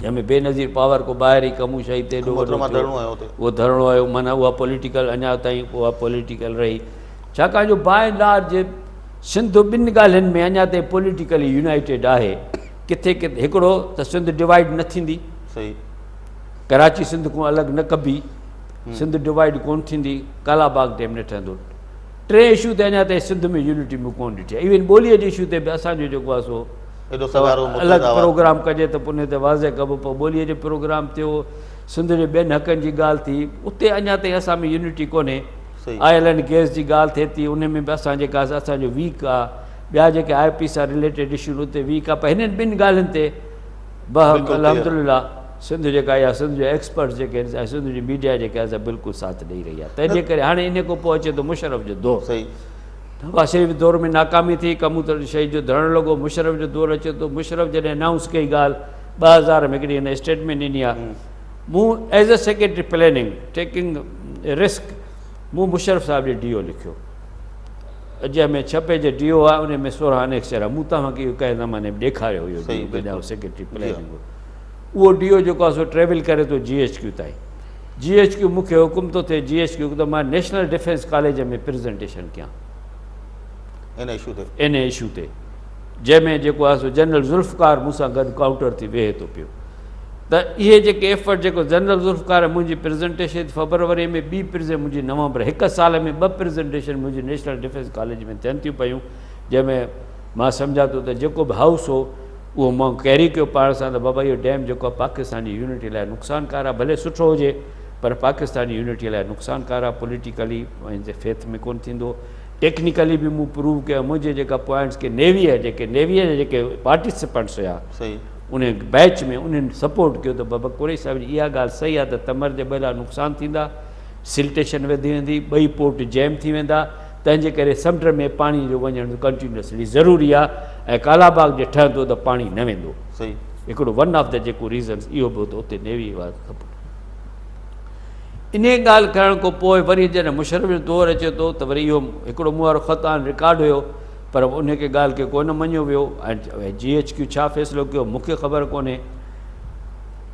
جنهن ۾ بينظير پاور کو ٻاهر ئي ڪمون شهيد تي ايڏو وڏو ٿيو اهو ڌرڻو آيو معنيٰ اها پوليٽيڪل اڃا تائين اها پوليٽيڪل رهي ڇاڪاڻ جو باء اينڊ لارج سنڌ ٻن ڳالهين ۾ اڃا تائين پوليٽيڪلي يونائيٽيڊ آهي ڪٿي ڪٿي هڪڙو ته سنڌ ڊوائيڊ نه ٿيندي صحيح ڪراچي سنڌ کان الڳ نه ڪبي سنڌ ڊوائيڊ ڪون ٿيندي ڪالا باغ ڊيم نه ٺهندو ٽئين اشو تي اڃا تائين سنڌ ۾ يونٽي مون ڪون ڏٺي آهي ايون ٻوليء جي اشو تي به اسان جو جيڪو آهي سو الڳ پروگرام ڪجي ته پوء ان تي واضح ڪبو پر ٻوليء جو پروگرام ٿيو سنڌ جي ٻين حقن جي ڳالهه ٿي اتي اڃا تائين اسان ۾ يونٽي ڪونهي آئل اينڊ گيس جي ڳالهه ٿئي ٿي ان ۾ به اسان جيڪا اسان جو ويڪ آهي ٻيا جيڪي آء پي سان رليٽيڊ اشو اتي ويڪ آهي پر هنن ٻن ڳالهين تي بهم الحمدلله سنڌ جيڪا يا سنڌ جا ايڪسپرٽس جيڪي آهن ۽ سنڌ جي ميڊيا جيڪا آهي سا بلڪل ساٿ ڏئي رهي آهي تنهن جي ڪري هاڻي ان کان پوء اچي ٿو مشرف جو دور نواز شريف دور ۾ ناڪامي ٿي ڪبوتر شهيد جو ڌرڻو لڳو مشرف جو دور اچي ٿو مشرف جڏهن انائونس ڪئي ڳالهه 2000 ۾ هڪڙي هن اسٽيٽمينٽ ڏني آهي مون as a secretary planning taking risk مون مشرف صاحب جي ڊي او لکيو جنهن ۾ ڇهه پيج ڊي او آهي ان ۾ 16 انيڪسچر آهي مون توهان کي اهو ڪنهن زماني ۾ ڏيکاريو هيو ڊي او جڏهن سيڪريٽري پلاننگ هو اهو ڊي او جيڪو آهي سو ٽريول ڪري ٿو جي ايڇ ڪيو تائين جي ايڇ ڪيو مون کي حڪم ٿو ٿئي جي ايڇ ڪيو ته مان نيشنل ڊفينس ڪاليج ۾ پريزنٽيشن ڪيان ان اشو تي ان اشو تي جنهن ۾ جيڪو آهي سو جنرل ذوالفقار مون سان گڏ ڪائونٽر تي ويهي ٿو پيو ته اهي جيڪي ايفرٽ جيڪو جنرل ذوالفقار منهنجي پريزنٽيشن فبروري ۾ ٻي پريزنٽ منهنجي نومبر هڪ سال ۾ ٻه پريزنٽيشن منهنجي نيشنل ڊفينس ڪاليج ۾ ٿين ٿيون پيون جنهن ۾ مان سمجهان ٿو ته جيڪو به هائوس هو اهو مان ڪيري ڪيو پاڻ سان ته بابا اهو ڊيم جيڪو آهي پاڪستان جي يونٽي لاء نقصانڪار آهي ڀلي سٺو هجي پر پاڪستان جي يونٽي لاء نقصانڪار آهي پوليٽيڪلي ۽ فيٿ ۾ ڪونه ٿيندو ٽيڪنيڪلي به مون پروو ڪيو منهنجي جيڪا پوائنٽس کي نيوي جيڪي نيوي جا جيڪي پارٽيسپنٽس هيا ان بيچ ۾ انهن سپورٽ ڪيو ته بابا قريشي صاحب جي اها ڳالهه صحيح آهي ته تمر جي ٻئي لاء نقصان ٿيندا سلٽيشن وڌي ويندي ٻئي پورٽ جيم ٿي ويندا تنهن جي ڪري سمنڊ ۾ پاڻي جو وڃڻ ڪنٽينيوسلي ضروري آهي ۽ ڪالا باغ جي ٺهندو ته پاڻي نه ويندو هڪڙو ون آف the جيڪو ريزنس اهو به هو ته اتي نيوي وارا سپورٽ انهيء ڳالهه ڪرڻ کان پوء وري جڏهن مشرف جو دور اچي ٿو ته وري اهو هڪڙو مون وارو خط آن رڪارڊ هيو پر ان کي ڳالهه کي ڪونه مڃيو ويو ۽ جي ايڇ ڪيو ڇا فيصلو ڪيو مون کي خبر ڪونهي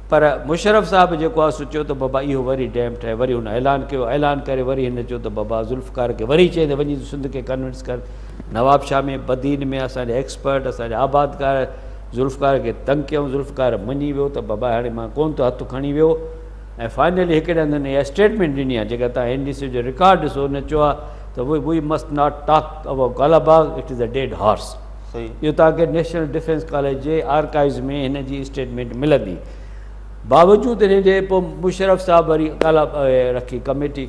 پر مشرف صاحب جيڪو آهي سو چيو ته بابا اهو وري ڊيم ٺهي وري هن اعلان ڪيو اعلان ڪري وري هن چيو ته بابا ذوالفقار کي وري چئي ته وڃي سنڌ کي ڪنوينس ڪر نواب شاهه ۾ بدين ۾ اسان جا ايڪسپرٽ اسان جا آبادگار ذوالفقار کي تنگ ڪيائون ذوالفقار مڃي ويو ته بابا هاڻي مان ڪونه ٿو هٿ کڻي ويو ۽ فائنلي هڪڙي هنڌ هن اها اسٽيٽمينٽ ڏني آهي جيڪا توهان اين ڊي سي جو رڪارڊ ڏسو هن چيو آهي ته we must not talk about Kalabagh it is a dead horse اهو توهان کي نيشنل ڊفينس ڪاليج جي آرڪائيوز ۾ هن جي اسٽيٽمينٽ ملندي باوجود ان جي پوء مشرف صاحب وري ڪالا رکي ڪميٽي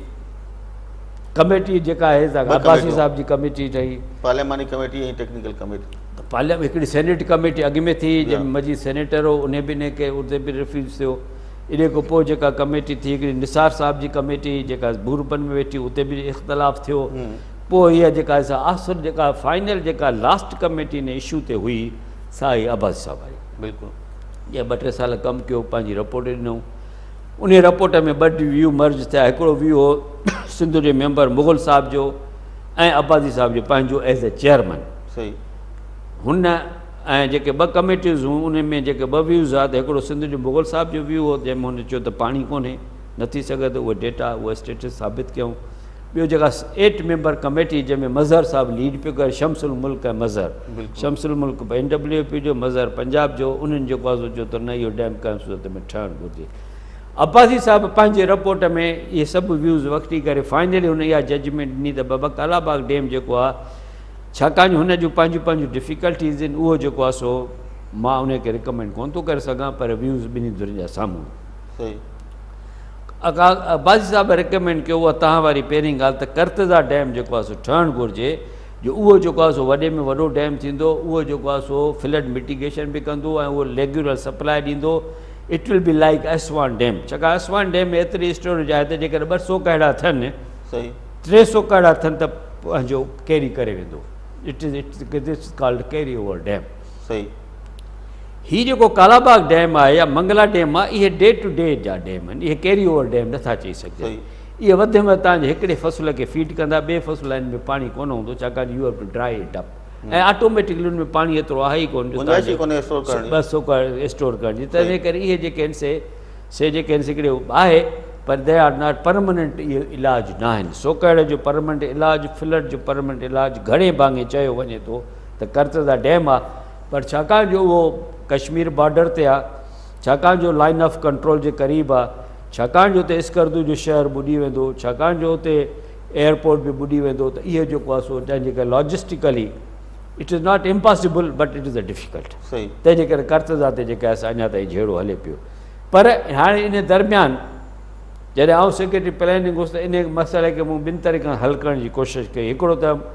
ڪميٽي جيڪا آهي عباسي صاحب جي ڪميٽي ٺهي پارلياماني ڪميٽي ۽ ٽيڪنيڪل ڪميٽي پارليامينٽ هڪڙي سينيٽ ڪميٽي اڳ ۾ ٿي جنهن ۾ مجيد سينيٽر هو انهي به انهي کي اتي به ريفيوز ٿيو انهي کان پوء جيڪا ڪميٽي ٿي هڪڙي نثار صاحب جي ڪميٽي جيڪا بوربن ۾ ويٺي اتي به اختلاف ٿيو پوء هيء جيڪا سا آخر جيڪا فائنل جيڪا لاسٽ ڪميٽي ان اشو تي هئي سا هئي عباسي صاحب واري بلڪل جنهن ٻه ٽي سال ڪم ڪيو پنهنجي رپورٽ ڏنو انهي رپورٽ ۾ ٻه ويو مرج ٿيا هڪڙو ويو هو سنڌ جي ميمبر مغل صاحب جو ۽ عباسي صاحب جو پنهنجو ايز اي چيئرمن صحيح هن ۽ جيڪي ٻه ڪميٽيز هيون انهن ۾ جيڪي ٻه ويوز هئا ته هڪڙو سنڌ جو مغل صاحب جو ويو هو جنهن ۾ هن چيو ته پاڻي ڪونهي نه ٿي سگهي ته اهو ڊيٽا اهو اسٽيٽس ثابت ڪيون. ٻيو جيڪا ايٽ ميمبر ڪميٽي جنهن ۾ مظهر صاحب ليڊ پيو ڪري شمس الملڪ ۽ Mazhar Shams ul Mulk N W P جو مظهر پنجاب جو انهن جيڪو آهي سو چيو ته نه اهو ڊيم ڪنهن صورت ۾ ٺهڻ گهرجي. عباسي صاحب پنهنجي رپورٽ ۾ اهي سڀ ويوز وکٽي ڪري فائنلي هن اها ججمينٽ ڏني ته بابا ڪالاباغ ڊيم جيڪو آهي ڇاڪاڻ جو هن جون پنهنجون پنهنجون ڊفيڪلٽيز آهن اهو جيڪو آهي سو مان ان کي رڪمينڊ ڪونه ٿو ڪري سگهان پر ويوز ٻنهي ڌرين جا سامهون آهن. عباسي صاحب رڪمينڊ ڪيو اها توهان واري پهرين ڳالهه ته قرتزا ڊيم جيڪو آهي سو ٺهڻ گهرجي جو اهو جيڪو آهي سو وڏي ۾ وڏو ڊيم ٿيندو اهو جيڪو آهي سو فلڊ مٽيگيشن به ڪندو ۽ اهو ريگيولر سپلاء ڏيندو it will be like Aswan dam ڇاڪاڻ اسوان ڊيم ۾ ايتري اسٽوريج آهي ته جيڪڏهن 200 ڪهڙا ٿين 300 ڪهڙا ٿين ته پنهنجو ڪيري ڪري ويندو it is it is called carry over dam. صحيح. هي جيڪو ڪالاباغ ڊيم آهي يا منگلا ڊيم آهي اهي ڊي ٽو ڊي جا ڊيم آهن اهي ڪيري اوور ڊيم نٿا چئي سگهجن اهي وڌ ۾ وڌ تان جي هڪڙي فصل کي فيڊ ڪندا ٻئي فصل لاء ان ۾ پاڻي ڪونه هوندو ڇاڪاڻ جو you have to dry it up ۽ automatically ان ۾ پاڻي ايترو آهي ئي ڪونه جو گنجائش ئي ڪونهي اسٽور ڪرڻ جي بس سو اسٽور ڪرڻ جي تنهن ڪري اهي جيڪي آهن سي سي جيڪي آهن سي هڪڙي آهي پر they are not permanent اهي علاج نه آهن سوڪهڙي جو پرمننٽ علاج فلڊ جو پرمننٽ علاج گهڻي ڀاڱي چيو وڃي ٿو ته ڪرتزا ڊيم آ پر ڇاڪاڻ جو اهو ڪشمير بارڊر تي آ، ڇاڪاڻ جو لائن آف ڪنٽرول جي قريب آ، ڇاڪاڻ جو اتي اسڪردو جو شهر ٻڏي ويندو، ڇاڪاڻ جو اتي ايئرپورٽ به ٻڏي ويندو ته اهو جيڪو آ سو تنهن جي ڪري logistically it is not impossible but it is a difficult تنهن جي ڪري ڪرتزا تي جيڪا آهي سا اڃا تائين جهيڙو هلي پيو پر هاڻي ان درميان جڏهن آئون سيڪريٽري پلاننگ هوس ته ان مسئلي کي مون ٻن طريقن حل ڪرڻ جي ڪوشش ڪئي هڪڙو ته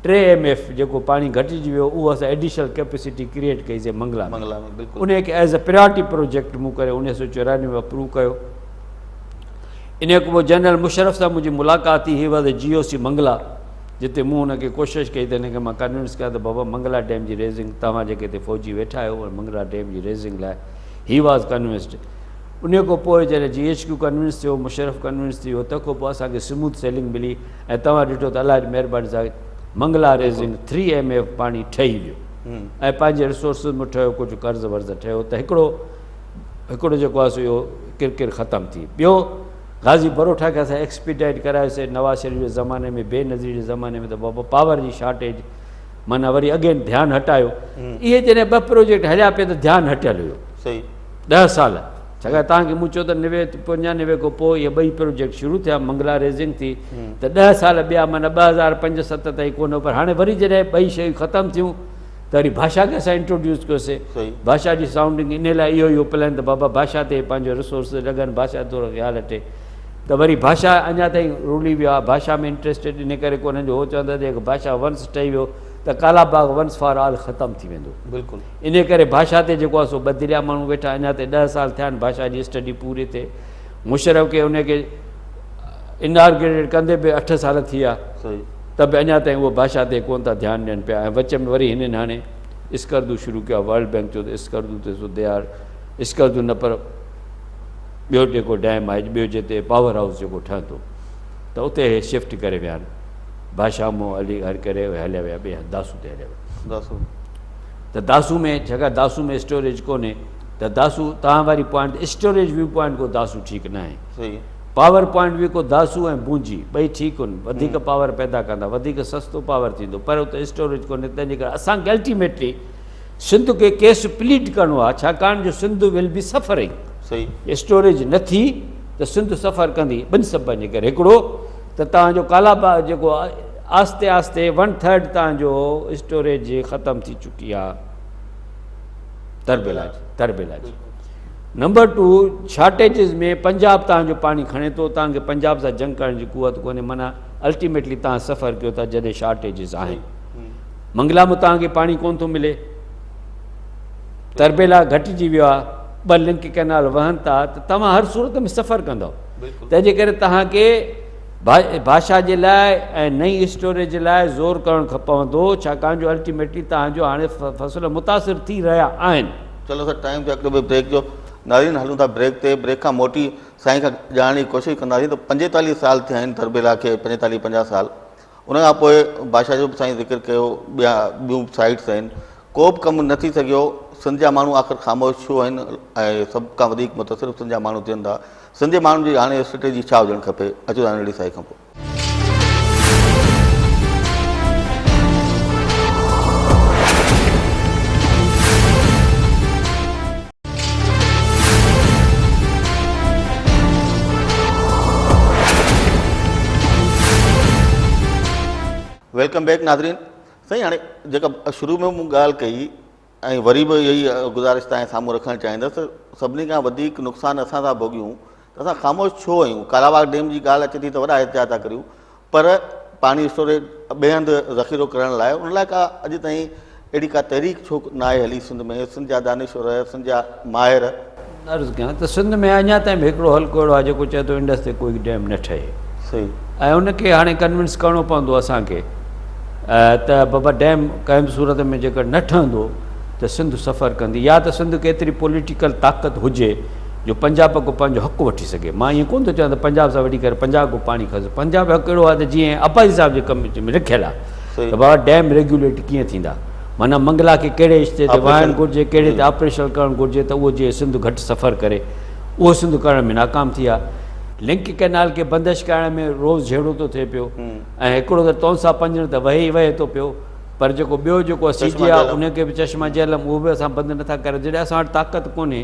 ٽي ايم ايف جيڪو پاڻي گهٽجي ويو اهو اسان ايڊيشنل ڪيپيسٽي ڪريئيٽ ڪئي سي منگلا ۾ انهي کي ايز اي پريارٽي پروجيڪٽ مون ڪري 1994 ۾ اپروو ڪيو انهي کان پوء جنرل مشرف سان منهنجي ملاقات ٿي he was a G O C Mangla جتي مون هن کي ڪوشش ڪئي ته هن کي مان ڪنوينس ڪيان ته بابا منگلا ڊيم جي ريزنگ توهان جيڪي هتي فوجي ويٺا آهيو منگلا ڊيم جي ريزنگ لاء he was convinced انهي کان پوء جڏهن جي ايڇ ڪيو ڪنوينس ٿيو مشرف ڪنوينس ٿي ويو تنهن کان پوء اسان کي سموٿ سيلنگ ملي ۽ توهان ڏٺو ته الله جي مهرباني سان Mangla raising three M F پاڻي ٺهي ويو ۽ پنهنجي ريسورسز مان ٺهيو ڪجهه قرض ورض ٺهيو ته هڪڙو هڪڙو جيڪو آهي سو اهو ڪرڪر ختم ٿي ٻيو غازي بروٺا کي اسان ايڪسپيڊائٽ ڪرايوسي نواز شريف جي زماني ۾ بي نظير جي زماني ۾ ته بابا پاور جي شارٽيج معنيٰ وري اگين ڌيان هٽايو اهي جڏهن ٻه پروجيڪٽ هليا پئي ته ڌيان هٽيل هيو 10 سال ڇاڪاڻ توهان کي مون چيو ته نوي پنجانوي کان پوء اهي ٻئي پروجيڪٽ شروع ٿيا منگلا ريزنگ ٿي ته 10 سال ٻيا معنيٰ 2005 7 تائين ڪونه پر هاڻي وري جڏهن ٻئي شيون ختم ٿيون ته وري ڀاشا کي اسان انٽروڊيوس ڪيوسي ڀاشا جي سائونڊنگ ان لاء اهو اهو پلان ته بابا ڀاشا تي پنهنجو ريسورس لڳن ڀاشا ٿورو خيال هٽي ته وري ڀاشا اڃا تائين رولي ويو آهي ڀاشا ۾ انٽريسٽيڊ ان ڪري ڪونهن جو هو چوندا ته ڀاشا ونس ٺهي ويو ته Kala Bagh once for all ختم ٿي ويندو بلڪل انهيء ڪري ڀاشا تي جيڪو آهي سو ٻڌليا ماڻهو ويٺا اڃا تائين 10 سال ٿيا آهن ڀاشا جي اسٽڊي پوري ٿئي مشرف کي ان کي انارگريٽ ڪندي به 8 سال ٿي ويا ته به اڃا تائين اهو ڀاشا تي ڪونه ٿا ڌيان ڏين پيا ۽ وچ ۾ وري هنن هاڻي اسڪردو شروع ڪيو آهي ورلڊ بينڪ چيو ته اسڪردو تي سو they are Skardu نه پر ٻيو جيڪو ڊيم آهي ٻيو جتي پاور هائوس جيڪو ٺهندو ته اتي هي شفٽ ڪري ويا آهن ڀاشا مون علي گهر ڪري هليا ويا ٻئي داسو تي هليا ويا داسو ته داسو ۾ ڇاڪاڻ داسو ۾ اسٽوريج ڪونهي ته داسو توهان واري پوائنٽ اسٽوريج ويو پوائنٽ کو داسو ٺيڪ نه آهي پاور پوائنٽ ويو کو داسو ۽ بونجي ٻئي ٺيڪ آهن وڌيڪ پاور پيدا ڪندا وڌيڪ سستو پاور ٿيندو پر اتي اسٽوريج ڪونهي تنهن جي ڪري اسان کي الٽيميٽلي سنڌ کي ڪيس پليڊ ڪرڻو آهي ڇاڪاڻ جو سنڌ ول بي سفرنگ اسٽوريج نه ٿي ته سنڌ سفر ڪندي ٻن سببن جي ڪري هڪڙو ته توهان جو ڪالا باغ جيڪو آهستي آهستي ون ٿرڊ توهان جو اسٽوريج ختم ٿي چڪي آهي تربيلا جي تربيلا جي نمبر ٽو شارٽيجز ۾ پنجاب توهان جو پاڻي کڻي ٿو توهان کي پنجاب سان جنگ ڪرڻ جي قوت ڪونهي معنيٰ الٽيميٽلي توهان سفر ڪيو ٿا جڏهن شارٽيجز آهن منگلا مان توهان کي پاڻي ڪونه ٿو ملي تربيلا گهٽجي ويو آهي ٻه لنڪ ڪئنال وهن ٿا ته توهان هر صورت ۾ سفر ڪندؤ تنهن جي ڪري توهان کي ڀاشا جي لاء ۽ نئين اسٽوريج جي لاء زور ڪرڻ پوندو ڇاڪاڻ جو الٽيميٽلي توهان جو هاڻي فصل متاثر ٿي رهيا آهن. چلو سر ٽائيم ٿيو هڪڙو ٻيو بريڪ جو ناظرين هلون ٿا بريڪ تي بريڪ کان موٽي سائين کان ڄاڻڻ جي ڪوشش ڪنداسين ته 45 سال ٿيا آهن تربيلا کي 45 50 سال ان کان پوء بادشاهه جو به سائين ذڪر ڪيو ٻيا ٻيون به سائيٽس آهن ڪو به ڪم نه ٿي سگهيو سنڌ جا ماڻهو آخر خاموش ڇو آهن ۽ سڀ کان وڌيڪ متاثر سنڌ جا ماڻهو ٿين ٿا سنڌ جي ماڻهن جي هاڻي اسٽريٽجي ڇا هجڻ کپي اچو ته ننڍڙي سائي کان پوء. Welcome back ناظرين سائين هاڻي جيڪا شروع ۾ مون ڳالهه ڪئي ۽ وري به اها ئي گذارش توهان جي سامهون رکڻ چاهيندس ته سڀني کان وڌيڪ نقصان اسان ٿا ڀوڳيون ته اسان خاموش ڇو آهيون ڪالاباغ ڊيم جي ڳالهه اچي ٿي ته وڏا احتجاج ٿا ڪريون پر پاڻي اسٽوريج ٻئي هنڌ ذخيرو ڪرڻ لاء ان لاء ڪا اڄ تائين اهڙي ڪا تحريڪ ڇو ناهي هلي سنڌ ۾ سنڌ جا دانشور سنڌ جا ماهر. عرض ڪيان ته سنڌ ۾ اڃا تائين به هڪڙو حلقو اهڙو آهي جيڪو چئي ٿو انڊس تي ڪوئي ڊيم نه ٺهي صحيح. ۽ ان کي هاڻي ڪنونس ڪرڻو پوندو اسان کي ته بابا ڊيم ڪنهن به صورت ۾ جيڪر نه ٺهندو ته سنڌ سفر ڪندي يا ته سنڌ کي ايتري پوليٽيڪل طاقت هجي جو پنجاب کان پنهنجو حق وٺي سگهي. مان ائين ڪونه ٿو چوان ته پنجاب سان وڙهي ڪري پنجاب کان پاڻي کسو. پنجاب جو حق اهڙو آهي ته جيئن عباسي صاحب جي ڪم ۾ لکيل آهي ته بابا ڊيم ريگيوليٽ ڪيئن ٿيندا، معنيٰ منگلا کي ڪهڙي رشتي تي وهائڻ گهرجي، ڪهڙي تي آپريشنل ڪرڻ گهرجي ته اهو جيئن سنڌ گهٽ سفر ڪري. اهو سنڌ ڪرڻ ۾ ناڪام ٿي آهي. لنڪ ڪئنال کي بندش ڪرائڻ ۾ روز جهيڙو ٿو ٿئي پيو ۽ هڪڙو ته تونسا پنجڻ ته وهي ئي وهي ٿو پيو پر جيڪو ٻيو جيڪو سي جي آهي ان کي به چشما جهلم اهو به اسان بند نٿا ڪري جڏهن اسان وٽ طاقت ڪونهي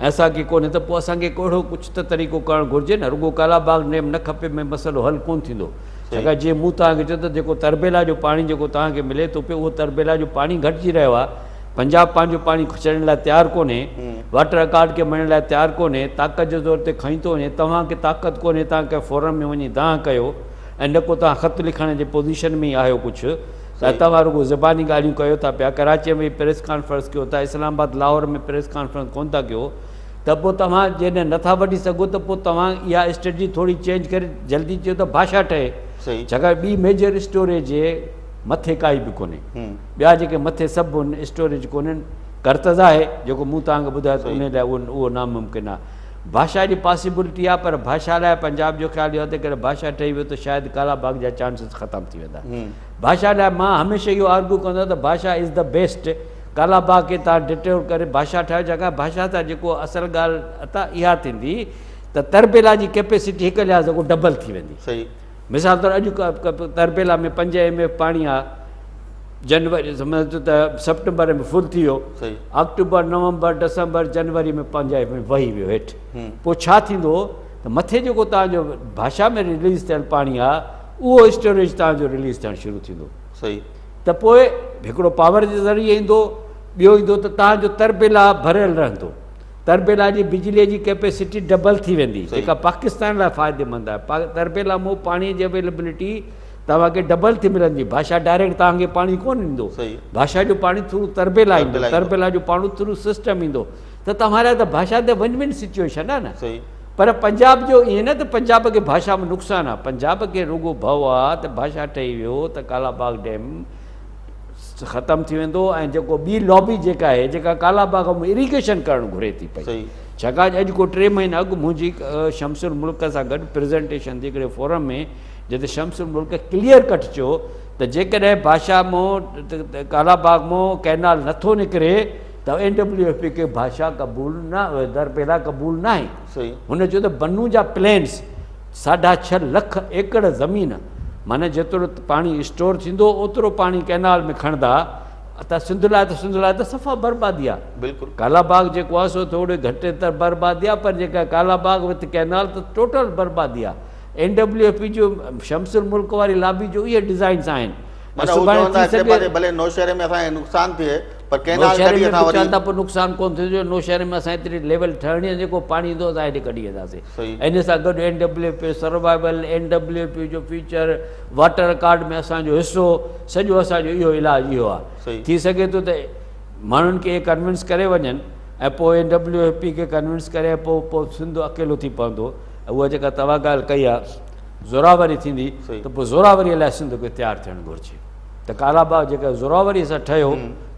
۽ اسان کي ڪونهي ته پوء اسان کي ڪو اهڙو ڪجهه ته طريقو ڪرڻ گهرجي نه، رڳو ڪالا باغ ڊيم نه کپي ۾ مسئلو حل ڪونه ٿيندو. ڇاڪاڻ جيئن مون توهان کي چيو ته جيڪو تربيلا جو پاڻي جيڪو توهان کي ملي ٿو پيو اهو تربيلا جو پاڻي گهٽجي رهيو آهي، پنجاب پنهنجو پاڻي ڇڏڻ لاء تيار ڪونهي، واٽر اڪارڊ کي مڃڻ لاء تيار ڪونهي، طاقت جي زور تي کڻي ٿو وڃي، توهان کي طاقت ڪونهي توهان ڪنهن فورم ۾ وڃي دانهن ڪيو ۽ نه ڪو توهان خط لکڻ جي پوزيشن ۾ ئي آهيو ڪجهه. ته توهان رڳو زباني ڳالهيون ڪيو ٿا پيا، ڪراچيء ۾ پريس ڪانفرنس ڪيو ٿا، اسلام آباد لاهور ۾ پريس ڪانفرنس ڪونه ٿا ڪيو ته پوء توهان جيڏهن نه ٿا وٺي سگهو ته پوء توهان اها اسٽريٽجي ٿوري چينج ڪري جلدي چيو ته ڀاشا ٺهي ڇاڪاڻ ٻي ميجر اسٽوريج مٿي ڪائي به ڪونهي ٻيا جيڪي مٿي سڀ اسٽوريج ڪونهن قرتز آهي جيڪو مون توهان کي ٻڌايو ته ان لاء اهو ناممڪن آهي ڀاشا جي پاسيبلٽي آهي پر ڀاشا لاء پنجاب جو خيال اهو آهي ته جيڪڏهن ڀاشا ٺهي ويو ته شايد ڪالا باغ جا چانسز ختم ٿي ويندا. ڀاشا لاء مان هميشه اهو آرگيو ڪندو آهيان ته Bhasha is the best, Kala Bagh کي توهان ڊٽيور ڪري ڀاشا ٺاهيو ڇاڪاڻ ڀاشا سان جيڪو اصل ڳالهه اٿا اها ٿيندي ته تربيلا جي ڪيپيسٽي هڪ لحاظ کان ڊبل ٿي ويندي. مثال طور اڄ تربيلا ۾ پنج ايم ايف پاڻي آهي جنوري سمجهه ته سيپٽمبر ۾ فل ٿي ويو آڪٽوبر نومبر ڊسمبر جنوري ۾ پنج ايم ايف وهي ويو هيٺ پوء ڇا ٿيندو ته مٿي جيڪو توهان جو ڀاشا ۾ رليز ٿيل پاڻي آهي اهو اسٽوريج توهان جو رليز ٿيڻ شروع ٿيندو صحيح ته پوء هڪڙو پاور جي ذريعي ايندو ٻيو ايندو ته توهان جو تربيلا ڀريل رهندو تربيلا جي بجلي جي ڪيپيسٽي ڊبل ٿي ويندي جيڪا پاڪستان لاء فائديمند آهي تربيلا مون پاڻي جي اويليبلٽي توهان کي ڊبل ٿي ملندي ڀاشا ڊائريڪٽ توهان کي پاڻي ڪونه ڏيندو ڀاشا جو پاڻي ٿرو تربيلا ايندو تربيلا جو پاڻي ٿرو سسٽم ايندو ته توهان لاء ته ڀاشا ته ون ون سچويشن آهي نه پر پنجاب جو ائين نه ته پنجاب کي ڀاشا ۾ نقصان آهي پنجاب کي رڳو ڀؤ آهي ته ڀاشا ٺهي ويو ته ڪالا باغ ڊيم ختم ٿي ويندو ۽ جيڪو ٻي لابي جيڪا آهي جيڪا ڪالا باغ ۾ اريگيشن ڪرڻ گهري ٿي پئي ڇاڪاڻ اڄ ڪو 3 مهينا اڳ منهنجي شمس الملڪ سان گڏ پريزنٽيشن ٿي هڪڙي فورم ۾ جتي شمس الملڪ ڪليئر ڪٽ چيو ته جيڪڏهن ڀاشا مون ڪالا باغ مون ڪئنال نٿو نڪري ته اين ڊبليو ايف پي کي ڀاشا قبول نه درپيلا قبول ناهي. هن چيو ته بنو جا پلينس 6.5 لک ايڪڙ زمين معنيٰ جيترو پاڻي اسٽور ٿيندو اوترو پاڻي ڪئنال ۾ کڻندا ته سنڌ لاء ته سنڌ لاء ته صفا بربادي آهي. بلڪل. ڪالا باغ جيڪو آهي سو ٿوري گهٽ ته بربادي آهي پر جيڪا ڪالا باغ وٿ ڪئنال ته ٽوٽل بربادي آهي. اين ڊبليو ايف پي جو شمس الملڪ واري لابي جو اهي ڊزائنس آهن. معنيٰ هو سڀاڻي چون ٿا ٿي هڪڙي سگهي پاسي ڀلي نوشهري ۾ اسان کي نقصان ٿئي پر ڪئنال نوشهري ڪڍي ۾ اسان به وري چون ٿا پوء نقصان ڪونه ٿيندو جو نوشهري ۾ اسان ايتري ليول ٺهڻي آهي جيڪو پاڻي ايندو اسان هيڏي ڪڍي وينداسين ان سان گڏ N W P survival N W P جو فيوچر واٽر ڪارڊ ۾ اسان جو حصو سڄو اسان جو اهو علاج اهو آهي ٿي سگهي ٿو ته ماڻهن کي اهي ڪنوينس ڪري وڃن ۽ پوء اين ڊبليو ايف پي کي ڪنوينس ڪري ۽ پوء پوء سنڌ اڪيلو ٿي پوندو ۽ اها جيڪا توهان ڳالهه ڪئي آهي زوراوري ٿيندي ته پوء زوراوري لاء سنڌ کي تيار ٿيڻ گهرجي ته ڪالا باغ جيڪا زوراوري سان ٺهيو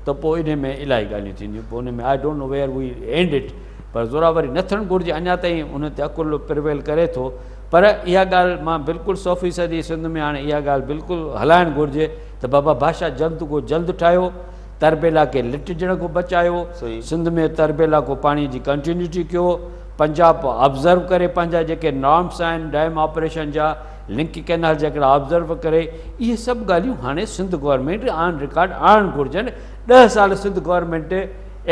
ته پوء ان ۾ الاهي ڳالهيون ٿينديون پوء ان ۾ I don't know where we end it پر زوراوري نه ٿيڻ گهرجي اڃا تائين ان تي عقل پرويل ڪري ٿو پر اها ڳالهه مان بلڪل 100% سنڌ ۾ هاڻي اها ڳالهه بلڪل هلائڻ گهرجي ته بابا ڀاشا جلد کو جلد ٺاهيو تربيلا کي لٽجڻ کان بچايو سنڌ ۾ تربيلا کو پاڻي جي ڪنٽينيوٽي ڪيو پنجاب آبزرو ڪري پنهنجا جيڪي نارمس آهن ڊيم آپريشن جا لنڪ ڪئنال جا هڪڙا آبزرو ڪري اهي سڀ ڳالهيون هاڻي سنڌ گورنمينٽ آن رڪارڊ آڻڻ گهرجن 10 سال سنڌ گورنمينٽ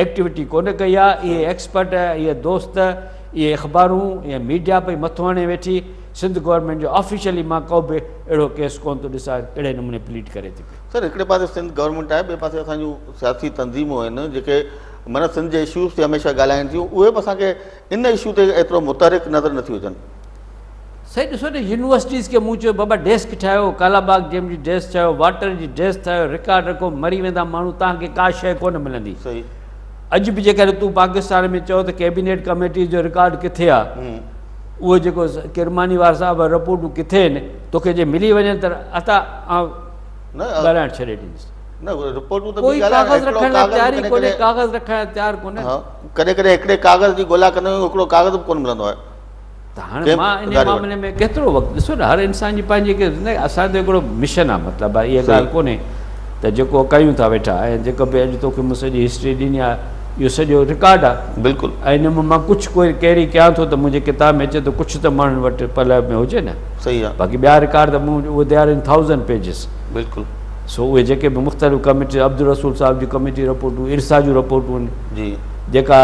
ايڪٽيوٽي ڪونه ڪئي آهي اهي ايڪسپرٽ اهي دوست اهي اخبارون اهي ميڊيا پئي مٿو هڻي ويٺي سنڌ گورنمينٽ جو آفيشلي مان ڪو به اهڙو ڪيس ڪونه ٿو ڏسان اهڙي نموني پليڊ ڪري ٿي پئي. سر هڪڙي پاسي سنڌ گورنمينٽ آهي ٻئي پاسي اسان جون سياسي تنظيمون آهن جيڪي معنيٰ سنڌ جي اشوز تي هميشه ڳالهائين ٿيون اهي به اسان کي ان اشو تي ايترو متحرڪ نظر نٿيون اچن. سائين ڏسو نه يونيورسٽيز کي مون چيو بابا ڊيسڪ ٺاهيو ڪالا باغ ڊيم جي ڊيسڪ ٺاهيو واٽر جي ڊيسڪ ٺاهيو رڪارڊ رکو مري ويندا ماڻهو توهان کي ڪا شيء ڪونه ملندي. صحيح. اڄ به جيڪڏهن تون پاڪستان ۾ چئو ته ڪيبينيٽ ڪميٽي جو رڪارڊ ڪٿي آ اهو جيڪو ڪرماني وارا صاحب رپورٽون ڪٿي آهن توکي جي ملي وڃن ته عطا آئون ڳالهائڻ ڇڏي ڏيندس. نه رپورٽون ته ڪوئي ڪاغذ رکڻ لاء تيار ئي ڪونهي ڪاغذ رکڻ لاء تيار ڪونهي. ها ڪڏهن ڪڏهن هڪڙي ڪاغذ جي ڳولا ڪندا آهيون هڪڙو ڪاغذ به ڪونه ملندو آهي. ته هاڻي مان ان معاملي ۾ ڪيترو وقت ڏسو نه هر انسان جي پنهنجي هڪ زندگي اسان جو هڪڙو مشن آهي مطلب آهي اها ڳالهه ڪونهي ته جيڪو ڪيون ٿا ويٺا ۽ جيڪو به اڄ توکي مون سڄي هسٽري ڏني آهي اهو سڄو رڪارڊ آهي بلڪل ۽ ان ۾ مان ڪجهه ڪوئي ڪيري ڪيان ٿو ته منهنجي ڪتاب ۾ اچي ته ڪجهه ته ماڻهن وٽ پلئه ۾ هجي نه صحيح آهي باقي ٻيا رڪارڊ ته مون اهي they are in thousand pages بلڪل سو اهي جيڪي به مختلف ڪميٽي عبدالرسول صاحب جي ڪميٽي رپورٽون ارسا جون رپورٽون جي جيڪا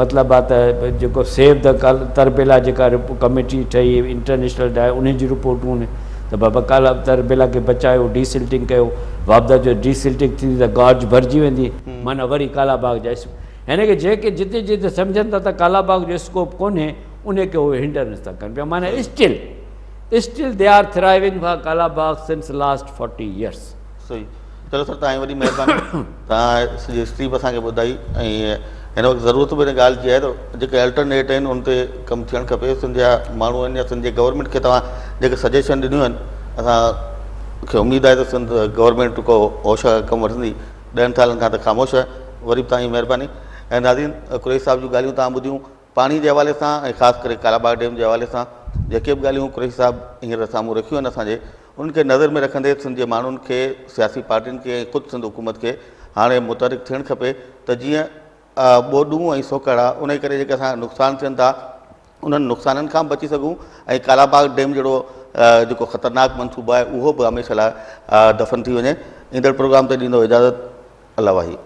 مطلب آ ته جيڪو سيو the Tarbela جيڪا ڪميٽي ٺهي انٽرنيشنل ڊائي انهي جون رپورٽون ته بابا ڪالا تربيلا کي بچايو ڊي سلٽنگ ڪيو واپڊا جو ڊي سلٽنگ ٿيندي ته گارج ڀرجي ويندي معنيٰ وري ڪالا باغ جا يعني ڪي جيڪي جتي جتي سمجهن ٿا ته ڪالا باغ جو اسڪوپ ڪونهي انهي کي اهي هنڊرنس ٿا ڪن پيا معنيٰ still still they are thriving for Kala Bagh since last forty years. صحيح چلو سر توهان جي وڏي مهرباني توهان سڄي هسٽري به اسان کي ٻڌائي ۽ هن وقت ضرورت به ان ڳالهه جي آهي ته جيڪي الٽرنيٽ آهن ان تي ڪم ٿيڻ کپي سنڌ جا ماڻهو آهن يا سنڌ جي گورنمينٽ کي توهان جيڪي سجيشن ڏنيون آهن اسان کي اميد آهي ته سنڌ گورنمينٽ ڪو هوش ڪم وٺندي ڏهن سالن کان ته خاموش آهي وري به توهان جي مهرباني ۽ ناظرين قريشي صاحب جون ڳالهيون توهان ٻڌيون پاڻي جي حوالي سان ۽ خاص ڪري ڪالاباغ ڊيم جي حوالي سان جيڪي به ڳالهيون قريشي صاحب هينئر سامهون رکيون آهن اسان جي انهن کي نظر ۾ رکندي سنڌ جي ماڻهن کي سياسي پارٽين کي ۽ خود سنڌ حڪومت کي هاڻي متحرڪ ٿيڻ کپي ته جيئن ٻوڏون ۽ سوڪهڙا انهي ڪري جيڪي اسان کي نقصان ٿين ٿا انهن نقصانن کان به بچي سگهون ۽ ڪالاباغ ڊيم جهڙو جيڪو خطرناڪ منصوبو آهي اهو به هميشه لاء دفن ٿي وڃي ايندڙ پروگرام تي ڏيندو اجازت الله واهي.